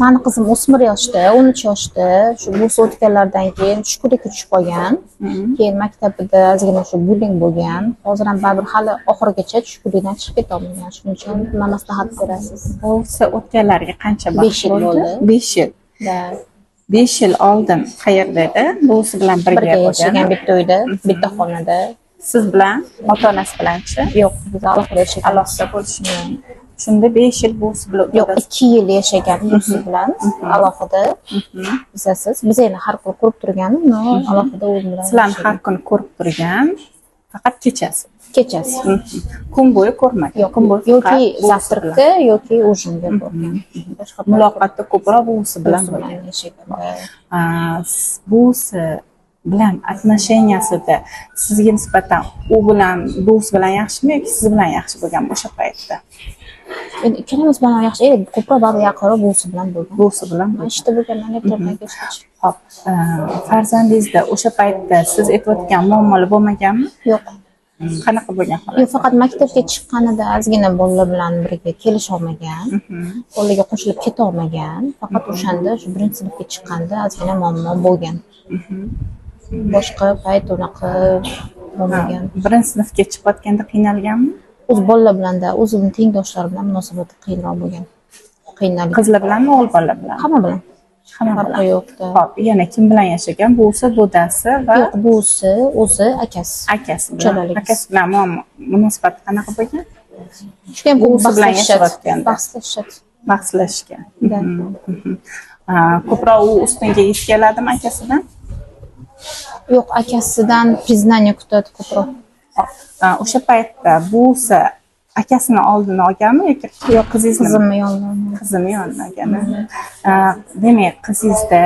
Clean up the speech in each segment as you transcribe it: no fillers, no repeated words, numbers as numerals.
Mani qizim o'smir yoshda, 13 yoshda, shu buvisi o'tganlaridan keyin tushkunlikka tushib qolgan. Keyin maktabida ozgina shu bullying bo'lgan. Hozir ham baribir hali oxirigacha tushkunlikdan chiqib ketolmagan. Shuning uchun nima maslahat berasiz? Buvisi o'tganlariga qancha vaqt 5 yil bo'ldi. 5 yil. Da. 5 yil oldin qayerda edi? Buvisi bilan birga Birga bo'lgan. Yashagan, bitta uyda, bitta xonada. Siz bilan, ota onasi bilanchi? Yo'q, biz alohida yashaganmiz. Alohida bo'lishgan. Shunda 5 yil buvisi bilan Yo'q, 2 yil yashagan buvisi bilan alohida. Bizasiz. Biz endi har kuni ko'rib turgan, но alohida o'zim bilan Sizlarni yashagan. har kuni ko'rib turgan, faqat kechasi. Kechasi. Kun bo'yi ko'rmagan. Yo'q, Kun bo'yi yoki faqat buvisi bilan. Завтрак da yoki ужин ga ko'rgan. Boshqa payt Muloqotda ko'proq buvisi bilan buvisi bo'lgan. Bilan yashagan. Buvisi bilan отношения sida sizga nisbatan u bilan, buvisi bilan yaxshimi yoki siz bilan yaxshi bo'lganmi o'sha paytda? Endi ikkalamiz bilan ham yaxshi, edi, ko'proq baribir yaqinroq buvisi bilan bo'lgan. Buvisi bilan Man bo'lgan. ishda bo'lganman ertadan kechgacha. Ho'p, farzandingizda o'sha paytda siz aytayotgan muammolar bo'lmaganmi? Yo'q. Qanaqa bo'lgan holat? Yo'q, faqat maktabga chiqqanida ozgina bolalar bilan birga kelisha olmagan. Bolalarga qo'shilib keta olmagan. Faqat o'shanda, shu birinchi sinfga chiqqanda ozgina muammo bo'lgan. Boshqa payt unaqa bo'lmagan. Birinchi sinfga chiqayotganda qiynalganmi? O'zi bolalar bilanda, o'zini tengdoshlari bilan munosabati qiyinroq bo'lgan. Qiynalgan. Qizlar bilanmi, o'g'il bolalar bilanmi? Hamma bilan. Hamma Farqi bilan. yo'q-da. Ho'p, yana kim bilan yashagan? Buvisi, dodasi va Yo'q, buvisi, o'zi, akasi. Akasi bilan. Uchalalik. Akasi bilan muammo, munosabati qanaqa bo'lgan? Judayam ko'p Buvisi bilan bahslashishadi. yashayotganda. Bahslashishadi. Bahslashgan. Da. Ko'proq u ustun kelgisi keladimi akasidan? Yo'q, akasidan признание kutadi ko'proq. Hop, o'sha paytda buvisi akasini oldini olganmi yoki Yo'q, qizingizni? Qizimni yonidan. Qizini yonidan olgan. Demak, qizingizda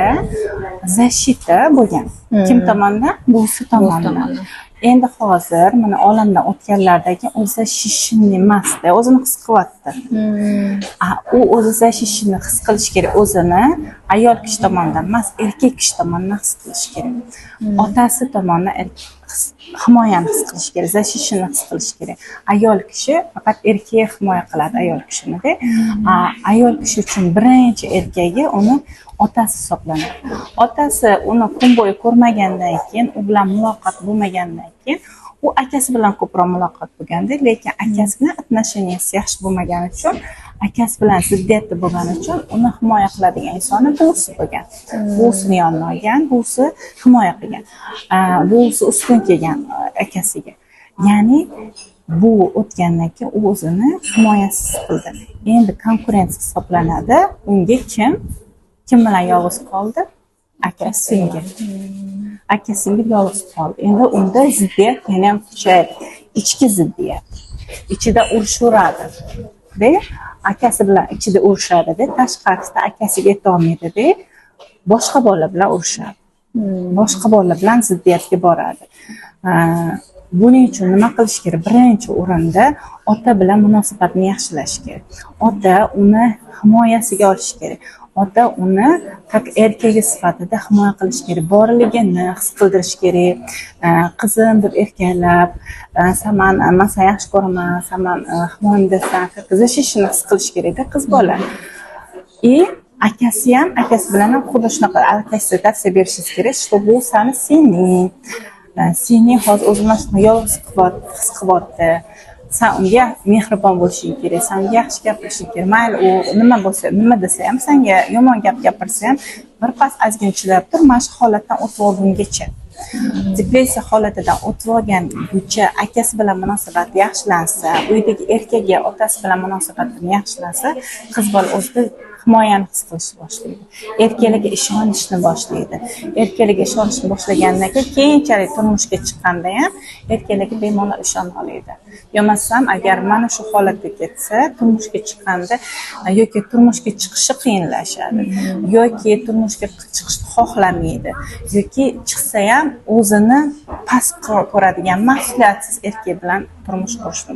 защита bo'lgan. Kim tomonidan? Buvisi tomonidan. Tomonidan. Endi hozir mana olamdan o'tganlaridan o'zi защищенный emasda, o'zini his qilyapti. U o'zi защищенный his qilish kerak, o'zini ayol kishi tomonidan emas, erkak kishi tomonidan his qilish kerak. Otasi tomonidan himoyani his qilish kerak, защищенный his qilish kerak. Ayol kishi faqat erkak himoya qiladi ayol kishinida. Ayol kishi uchun birinchi erkagi uni otasi hisoblanadi. Otasi uni kun bo'yi ko'rmagandan keyin, u bilan muloqot bo'lmagandan keyin, u akasi bilan ko'proq muloqot bo'lganda, lekin akasi bilan отношения si yaxshi bo'lmagani uchun, akasi bilan ziddiyatda bo'lgani uchun uni himoya qiladigan insoni buvisi bo'lgan. Buvisini yoniga olgan, buvisi himoya qilgan. Buvisi ustun kelgan akasiga. Ya'ni bu o'tgandan keyin u o'zini himoyasiz qildi. Endi konkurent hisoblanadi. Unga kim? Kim bilan yolg'iz qoldi? Akasi, singil. Aka singil yolg'iz qoldi. Endi unda ziddiyat yana ham kuchaydi. Ichki ziddiyat. Ichida urushaveradi. De, akasi bilan ichida urushadi-da, tashqarisida akasiga aytolmaydi-da, boshqa bola bilan urushadi. Boshqa bola bilan ziddiyatga boradi. Buning uchun nima qilish kerak? Birinchi o'rinda ota bilan munosabatni yaxshilash kerak. Ota uni himoyasiga olishi kerak. Ota uni как erkagi sifatida himoya qilish kerak, borligini his qildirish kerak. Qizim deb erkalab, san man seni yaxshi ko'raman, san mani himoyamdasan, защищенный his qilish kerakda qiz bola. И akasi ham, akasi bilan ham xuddi shunaqa akasiga tavsiya berishingiz kerak, что bu sani singling, sening hozir o'zini mana shunaqa yolg'iz his qilyapti, san unga mehribon bo'lishing kerak, san unga yaxshi gapirishing kerak. Mayli, u nima bo'lsa, nima desa ham, sanga yomon gap gapirsa ham, birpas ozgina chidab tur, mana shu holatdan o'tib olgungacha. Depressiya holatidan o'tib olguncha akasi bilan munosabati yaxshilansa, uydagi erkagi, otasi bilan munosabatini yaxshilasa, qiz bola o'zida himoyani his qilishni boshlaydi, erkaklarga ishonishni boshlaydi. Erkaklarga ishonishni boshlagandan keyin keyinchalik turmushga chiqqanda ham erkaklarga bemalol ishona oladi. Bo'lmasam, agar mana shu holatda ketsa, turmushga chiqqanda yoki turmushga chiqishi qiyinlashadi, yoki turmushga chiqishni xohlamaydi, yoki chiqsa ham o'zini past ko'radigan mas'uliyatsiz erkak bilan turmush qurishni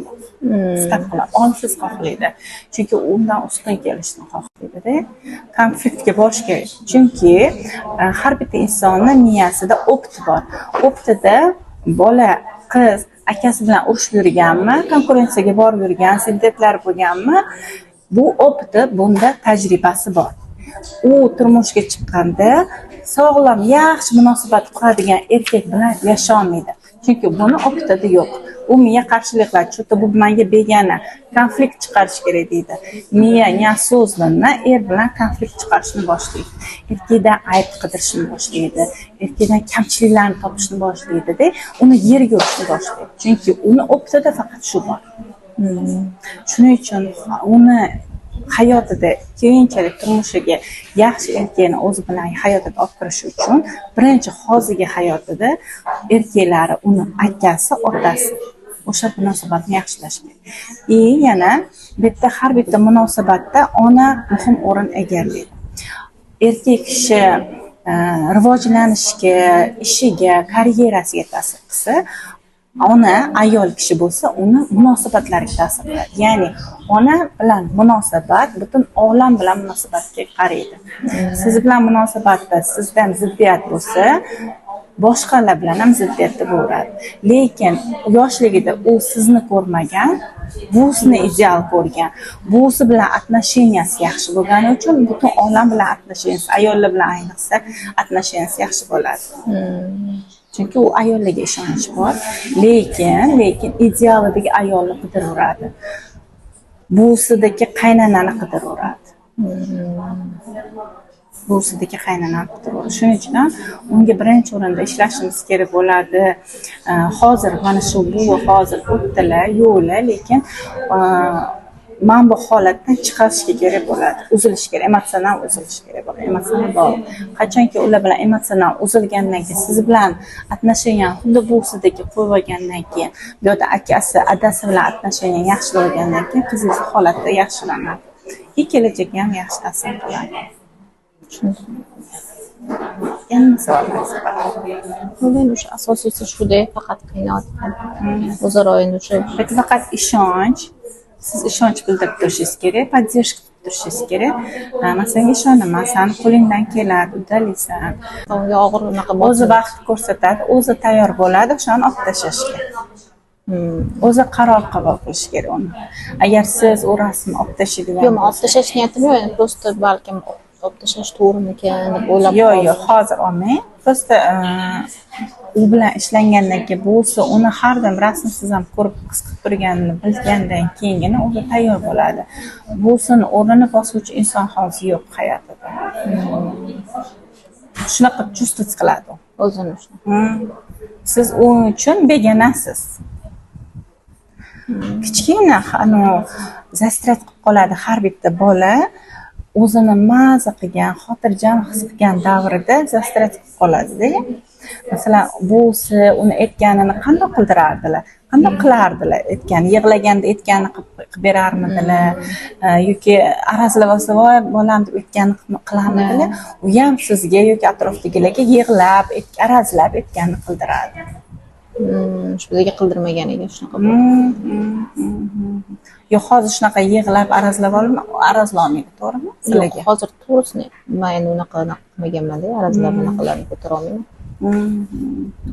istab qiladi, ongsiz xohlaydi, chunki undan ustun kelishni xohlaydida. Konfliktga borish kerak, chunki har bitta insonni miyasida опыт bor. Опыт ida bola, qiz akasi bilan urushib yurganmi, konkurensiyaga borib yurgan, ziddiyatlar bo'lganmi, bu опыт i, bunda tajribasi bor. U turmushga chiqqanda sog'lom, yaxshi munosabat quradigan erkak bilan yasholmaydi. Chunki buni опыт ida yo'q. U miya qarshilik qiladi. Что-то bu menga begona, konflikt chiqarish kerak deydi. Miya неосознанно er bilan konflikt chiqarishni boshlaydi. Erkakdan ayb qidirishni boshlaydi. Erkakdan kamchiliklarni topishni boshlaydi-da, uni yerga urishni boshlaydi. Chunki uni опыт ida faqat shu bor. Shuning uchun uni hayotida keyinchalik turmushiga yaxshi erkakni o'zi bilan hayotida olib kirish uchun birinchi hozirgi hayotida erkaklari, uni akasi, otasi, o'sha munosabatni yaxshilash kerak. И yana bu yerda har bitta munosabatda ona muhim o'rin egallaydi. Erkak kishi rivojlanishga, ishiga, karyerasiga ta'sir qilsa, ona, ayol kishi bo'lsa, uni munosabatlariga ta'sir qiladi. Ya'ni ona bilan munosabat butun olam bilan munosabatga qaraydi. Siz bilan munosabatda sizdan ziddiyat bo'lsa, boshqalar bilan ham ziddiyatda bo'laveradi. Lekin yoshligida u sizni ko'rmagan, buvisini ideal ko'rgan. Buvisi bilan отношения si yaxshi bo'lgani uchun butun olam bilan отношения si, ayollar bilan ayniqsa отношения si yaxshi bo'ladi. Chunki u ayollarga ishonch bor, lekin idealidagi ayolni qidiraveradi. Buvisidagi qaynonani qidiraveradi. Buvisidagi qaynonani qidiraveradi. Shuning uchun ham unga birinchi o'rinda ishlashimiz kerak bo'ladi. Hozir mana shu buvi hozir o'tdilar, yo'qlar, lekin mana bu holatdan chiqarishga kerak bo'ladi. Uzilish kerak, emotsional uzilish kerak bo'ladi. Emotsional bog'liq. Qachonki ular bilan emotsional uzilgandan keyin, siz bilan отношения xuddi buvisidagi qo'yib olgandan keyin, bu yoqda akasi, adasi bilan отношения yaxshilab olgandan keyin qizingiz holati yaxshilanadi. И kelajakka ham yaxshi ta'sir qiladi. Tushundim. Yana savollaringiz bor? Endi o'sha asosiysi shuda, faqat qiynayotgan. O'zaro endi o'sha Bitta faqat ishonch. Siz ishonch bildirib turishingiz kerak, поддержка qilib turishingiz kerak. Man senga ishonaman, sani qo'lingdan keladi, uddalaysan. Unga og'ir unaqa O'zi vaqt ko'rsatadi, o'zi tayyor bo'ladi o'shani olib tashlashga. O'zi qaror qabul qilish kerak uni. Agar siz u rasmni olib tashlaydigan Yo'q, man olib tashlash niyatim yo'q, endi просто balkim olib tashlash to'g'rimikan deb o'ylab Yo'q, qoldim. yo'q, hozir olmang. Просто u bilan ishlangandan keyin, buvisi uni har doim rasmsiz ham ko'rib, his qilib turganini bilgandan keyingina o'zi tayyor bo'ladi. Buvisini o'rnini bosuvchi inson hozir yo'q hayotida. Shunaqa чувствовать qiladi u. O'zini shunaqa. Siz u uchun begonasiz. Kichkina anavi застрять qilib qoladi. Har bitta bola o'zini maza qilgan, xotirjam his qilgan davrida застрять qilib qoladida. Masalan, buvisi uni aytganini qandoq qildirardilar? Qandoq qilardilar aytgani? Yig'laganda aytganini qilib berarmidilar? Yoki arazlab olsa, voy bolam deb aytganini qilarmidilar? U ham sizga yoki atrofdagilarga yig'lab, arazlab aytganini qildiradi. Shu bizga qildirmaganiga shunaqa bo'ldi. Yo'q, hozir shunaqa yig'lab arazlab olma, arazlolmaydi, to'g'rimi? Yo'q, Sizlarga. hozir to'g'risini man endi unaqa anaqa qilmaganman-da, arazlab bunaqalarni ko'tara olmayman.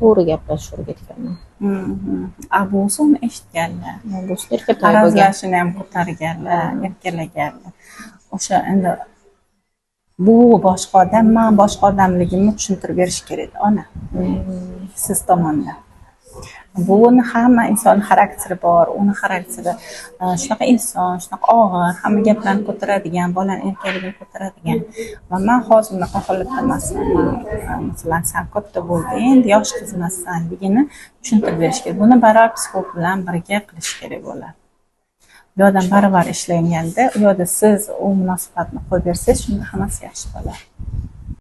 To'g'ri gaplashishni o'rgatganman. A buvisi uni eshitganlar. Buvisi erkatoy bo'lgan. Arazlashini ham ko'targanlar, erkalaganlar. O'sha endi bu boshqa odam, man boshqa odamligimni tushuntirib berish kerak ona. Siz tomondan. Buni hamma inson xarakteri bor, uni xarakteri shunaqa inson, shunaqa og'ir, hamma gaplarni ko'taradigan, bolani erkaligini ko'taradigan. Va man hozir unaqa holatda emasman. Man, masalan, san katta bo'lding, endi yosh qiz emassanligini tushuntirib berish kerak. Buni barobar psixolog bilan birga qilish kerak bo'ladi. Bu yoqdan baravar ishlanganda, u yoqda siz u munosabatni qo'yib bersangiz, shunda hammasi yaxshi bo'ladi.